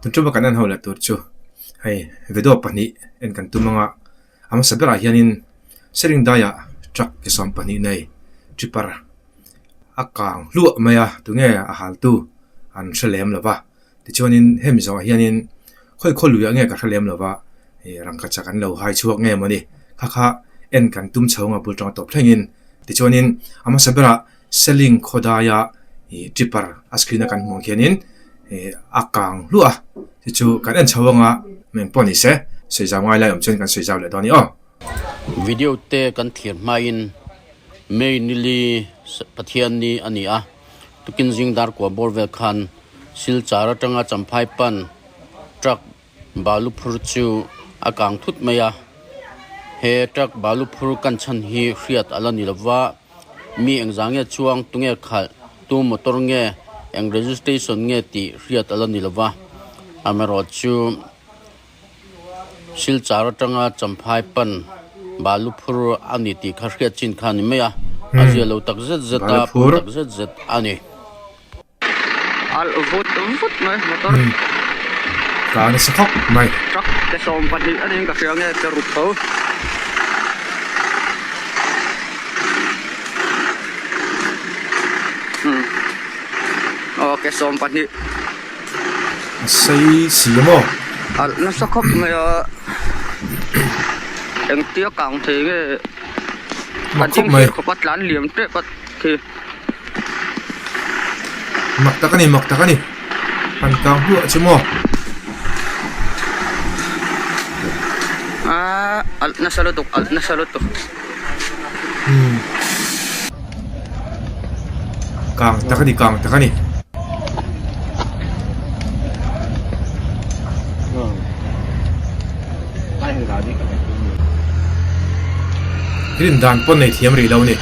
Tun tuma kan en ho leh tur chu hei video pahnih en kan tum anga a hmasa berah hianin sering daiah truck ke 12 nei tripper a kang hluah mai a tunge a hal tu an hre lem lo va tichuanin hemi zawhah hianin khawi khaw luiah nge ka hre lem lo va ih rangkachak an lo hai chhuak nge mawni kha kha en kan tum chho anga bul tang tawp thlengin tichuanin a hmasa berah Seling khawdaia ih tipper a screen a kan hmuh ang khianin ih a kang hluah a ti chu kan en chho anga meng pawh ni se sawi zau ngai lai awm chuan kan sawi zau leh dawn a ni aw. Video te kan thlir hmain May nili Pathianni a ni a, tukin zing dar kua bawr vel khan Silchar atanga Champhai pan truck Balu phur chu a kang thut mai a, he truck balu phur kan chhan hi hriat a la ni lova, mi engzah nge chuang tunge khalh tu motor nge eng registration nge tih hriat a la ni lova, amaherawh chu Silchar atanga Champhai pan balu phur a ni tih kha hriat chin kha a ni mai a, a zia lo tak zet zet a, pawi tak zet zet a ni. Alh vut vut mai motor. Ka nasa khawp mai. Truck ke 12 a niin ka hria nge ke ruk tho. Aw ke 12. A sei si maw? Alh nasa khawp mai a. Engtia kang thei nge a ding thei khawp a tlan liam tep a khi. Mak tak a ni mak tak a ni han kang hluah chu maw. Aaa alh nasa lutuk alh nasa lutuk. Umm kang tak a ni kang tak a ni. Rin dan pawn nei thiam rih lo a ni.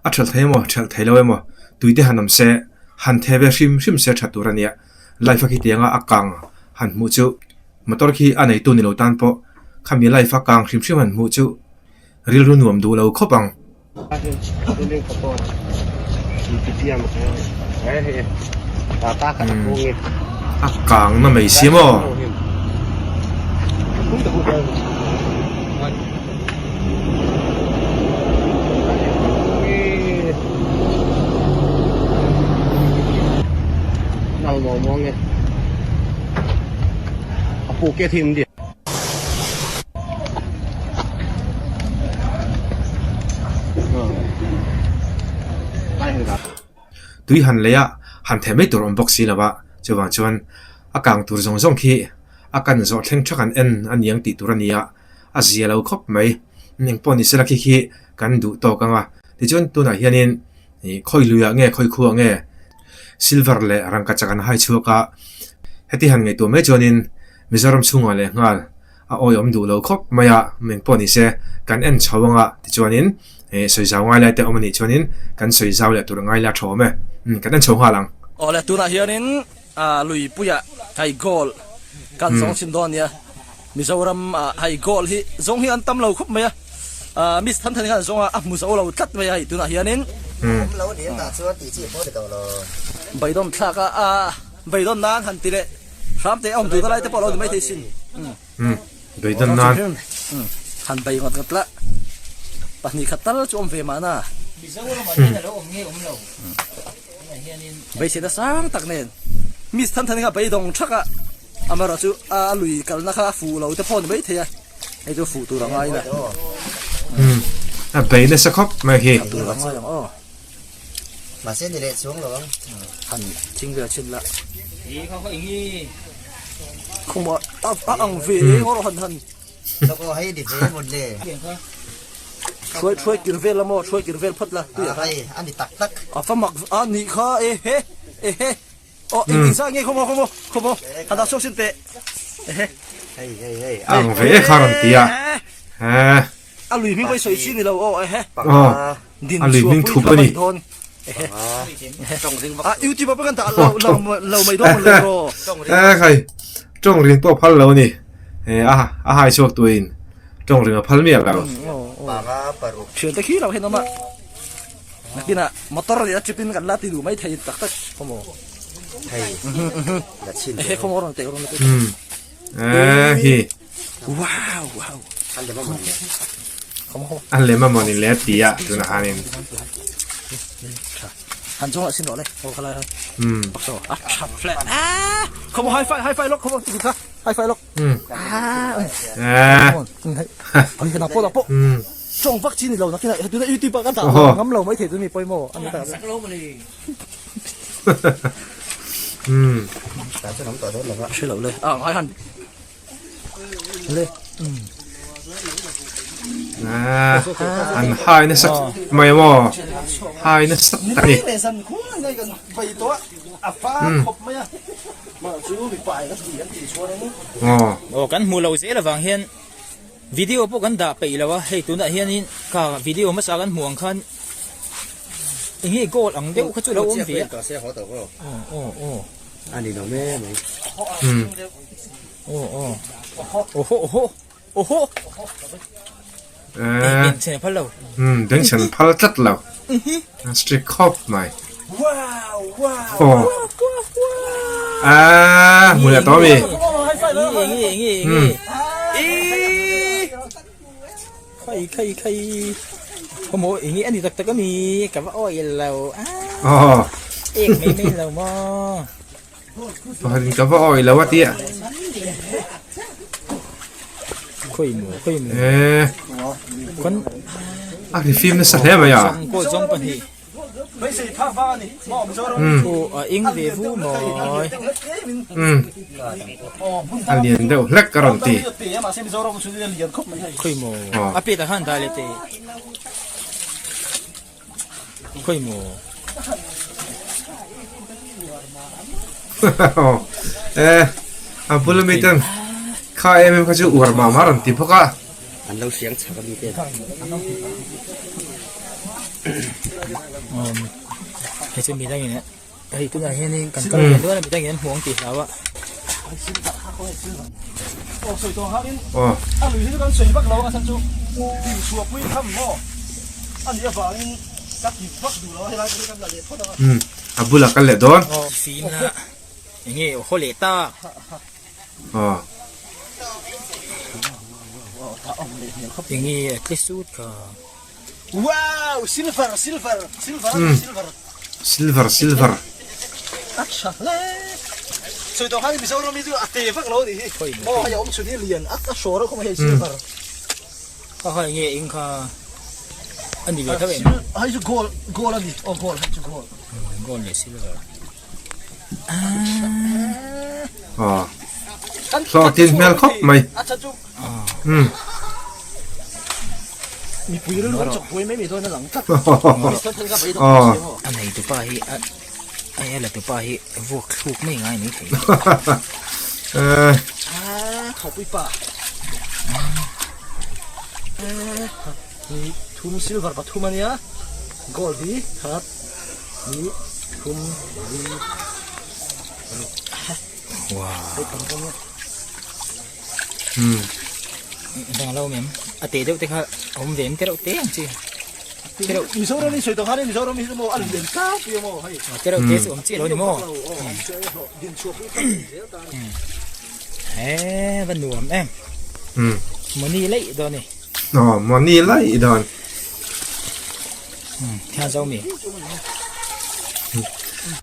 A ṭhelh thei emaw ṭhelh thei lo emaw tui te han awm se han the ve hrim hrim se ṭha tur a nia. Life a khi tianga a kang han hmuh chu motor khi a neitu ni lo tan pawh khami life a kang hrim hrim han hmuh chu rilru nuam duh lo khawp ang. A kang na mai si maw? Tui han lei a, han theh mai tur a awm bawk si lo a, chuvang chuan a kang tur zawng zawng khi a kan zawh thleng thak an en a niang tih tur a ni a, a zia lo khawp mai. Engpawh ni sela khi khi kan duh tawk ang a, tichuan tunah hianin ih khawi luiah nge khawi khuah nge silver leh rangkachak an hai chhuak a, heti han ngaihtuah mai chuanin Mizoram chhungah leh nghal a awiawm duh lo khawp mai a, meng pawh ni se kan en chho anga tichuanin eh sawi zau ngai lai te awm a nih chuanin kan sawi zau leh tur ngai la tha awm e, umm kan en chho nghal ang. Awle tunah hianin ah luipuiah hei goal kan zawng chhin dawn a nia, Mizoram ah hei goal hi zawng hi an tam lo khawp mai a, ah Miss Than Than khan zawng a a hmu zo lo tlat mai a hei tunah hianin. Umm. Beidawn thlak a ah beidawn nan han ti leh. Hram te awm duhna lai te pawh lo ni maithei sin. Umm beidawn nan. Han bei ngawt ngawt la. Pahnih khat tal chu awm ve mahna. Beiseina sang tak nen Miss Than Than kha beidawng thak a, amaherawh chu a lui kalna kha a fuh lo te pawh ni maithei a, hei chu fuh tur a ngai na. Umm a bei nasa khawp mai khi. Tur a ngai ang aw. Mahse ni leh chuang lo ang. Han thing vel chhin la. Khuma a a ang ve e ngawr han han. Lawk aw hei ni ve mawn le. Hruai hruai kir vel la maw hruai kir vel phawt la tui ah khan. Hei a ni tak tak. A fa mak a nih kha e he e he aw eng eng zah nge khaw maw khaw maw khaw maw han dah chhuak sin teh e he. Hei hei hei. Ang ve e kha rawn ti a he. A lui hming pawh i sawi chi ni lo aw e he. Aw. Din A lui hming chhuah thup pui a ni. mai dawn. A YouTube ah pawh kan dah lo lo lo mai dawn le bro. Eh khai tawng ring pawh phal lo a ni. Eh a a hai chhuak tuin tawng ring a phal miah lo. Aw aw. panga paruk. Thiante khi lo hian awm a. Nakinah motor leh a trip in kan la ti duh mai thei tak tak khawmaw. Hei la chhin Ehe khawmaw rawn teh rawn teh. Eh hi. Wow wow. An lem a mawn le. Khawmaw. An lem a mawn le ti a tunah hianin. Han chungah sin rawh le. Aw khalai hai. So a tha flat. Ah khawmaw high five high five lok khawmaw kha high five lok. Eh. Hei ka pawh pawh. Tawng vak chi ni lo nakin ah tuna youtube ah kan dah ngam lo mai thei chu mi pawimawh a ni tak. Ta chuan awm tawh dawn lo va. Hre lo le. Ah ngai han. Le. Ah, an hai nasa mai maw? Hai nasa tak a ni. Aw. Aw kan hmu lo zel avang hian Video pawh kan dah peih lo a, hei tunah hianin kha video hmasa kan hmuh ang khan eng nge goal ang deuh kha chu lo awm ve a. Aw aw aw. A ni lo mai mai. Aw aw. Oho oho oho. Eh. Bengchhen a phal lo. Um, bengchhen phal tlat lo. A strict khawp mai. Wow wow. Aw. Ah, hmu leh tawh ami. Nge nge nge nge. Khai khai khai. Khawmaw enge ani tak tak ami ka va awi lo. Aw. Ek mai mai lo maw. Pakhatin ka va awi lo a tia. Khawi maw khawi maw. Eh. Kan a ri fim nasa hle mai a. Zawng kaw zawng pahnih. Aw a eng ve vu mawi. Umm. A lian deuh hlek a rawn ti. Khawi maw a pet ah khan dah leh teh. Khawi maw. Eh a bula mi ten kha em em kha chu uar mah mah a rawn ti bawk a. An lo siang chak a mi ten. Um hei chu midang in hei tunah hianin kan kal ve dawn a midang in an hmu ang tih hlau a. Aw. Um a bulah kal leh dawn. Fimna enge aw haw leh tak. Aw. Enge a tle sut kha. Wow silver silver silver um silver silver silver. A tha hle. Sawi tawh khan Mizoram hi chu a te vak lo a nih hi. Maw hei a awm chhun hi lian a hraw reuh khawp mai hei silver. Kha kha enge eng kha a ni ve tho em? Hei chu gold gold a ni aw gold hei chu gold. Gold leh silver. Aw hlawhtlin hmel khawp mai. Um. Mipui rilru an chawk buai mai mai dawn a lang tlat. Aw. A nei tupa hi a a la tupa hi vuak thluk mai ngai mai thei. Eh. Khawpui pa. Ni thum silver pathum a nia gold hi khat ni thum li Wow. Dang lo mem. A te deuh te kha awm ve em te reuh te ang chi. Te reuh. Mizoram hi sawi tawh khan Mizoram hi chu maw a lian tlangpui a maw hei. Te reuh te chu awm chiah lo ni maw. He va nuam em. Money laih dawn ni. Aw money laih dawn. Thian zo mi.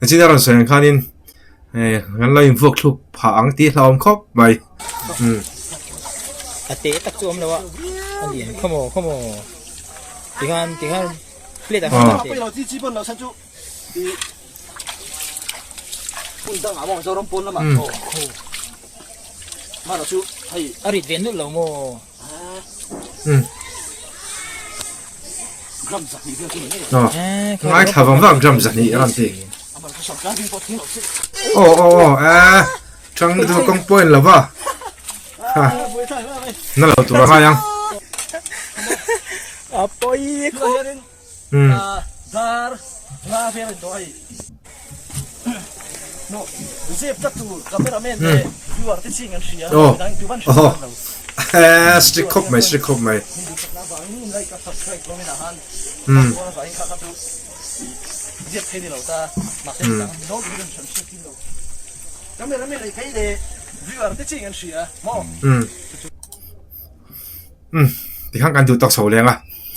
Chin a rawn sawi ang khanin hei kan lo invuak thluk phah ang tih hlauhawm khawp mai. A te tak chu awm lo a, a lian khawmaw khawmaw tikhan tikhan plate ah khan a te. A rit ve nulh lo maw? Ngaithla vang vang gram zahnih a rawn ti. Aw aw aw eh chang na chu kawng pawh a in lo va. Ha na lo tur a ngai ang. A pawi khawp. Umm. Aw aw eh strict khawp mai strict khawp mai. Umm. Umm. Umm tikhan kan duh tawk chho leng a,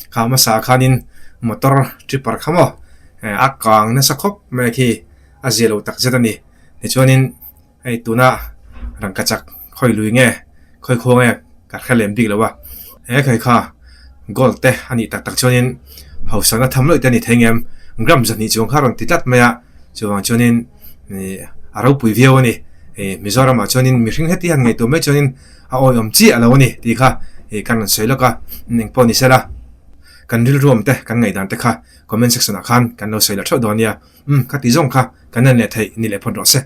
kha hmasa khanin motor tripper kha maw a kang nasa khawp mai khi a zia lo tak zet a ni. Tichuanin hei tuna rangkachak khawi lui nge khawi khuang nge ka hre lem bik lo a, he khawi kha gold te a nih tak tak chuanin hausakna tham loih te a ni thei ngem gram zahnih chuang kha a rawn ti tlat mai a, chuvang chuanin ih a ropui viau a ni. Ih Mizoramah chuanin mihring heti han ngaihtuah mai chuanin a awihawm chiah a lo a ni tih kha ih kan rawn sawi lawk a, engpawh ni sela kan rilruam te kan ngaihdan te kha comment section ah khan kan lo sawi leh theuh dawn nia, umm kha ti zawng kha kan en leh theih ni leh phawt rawh se.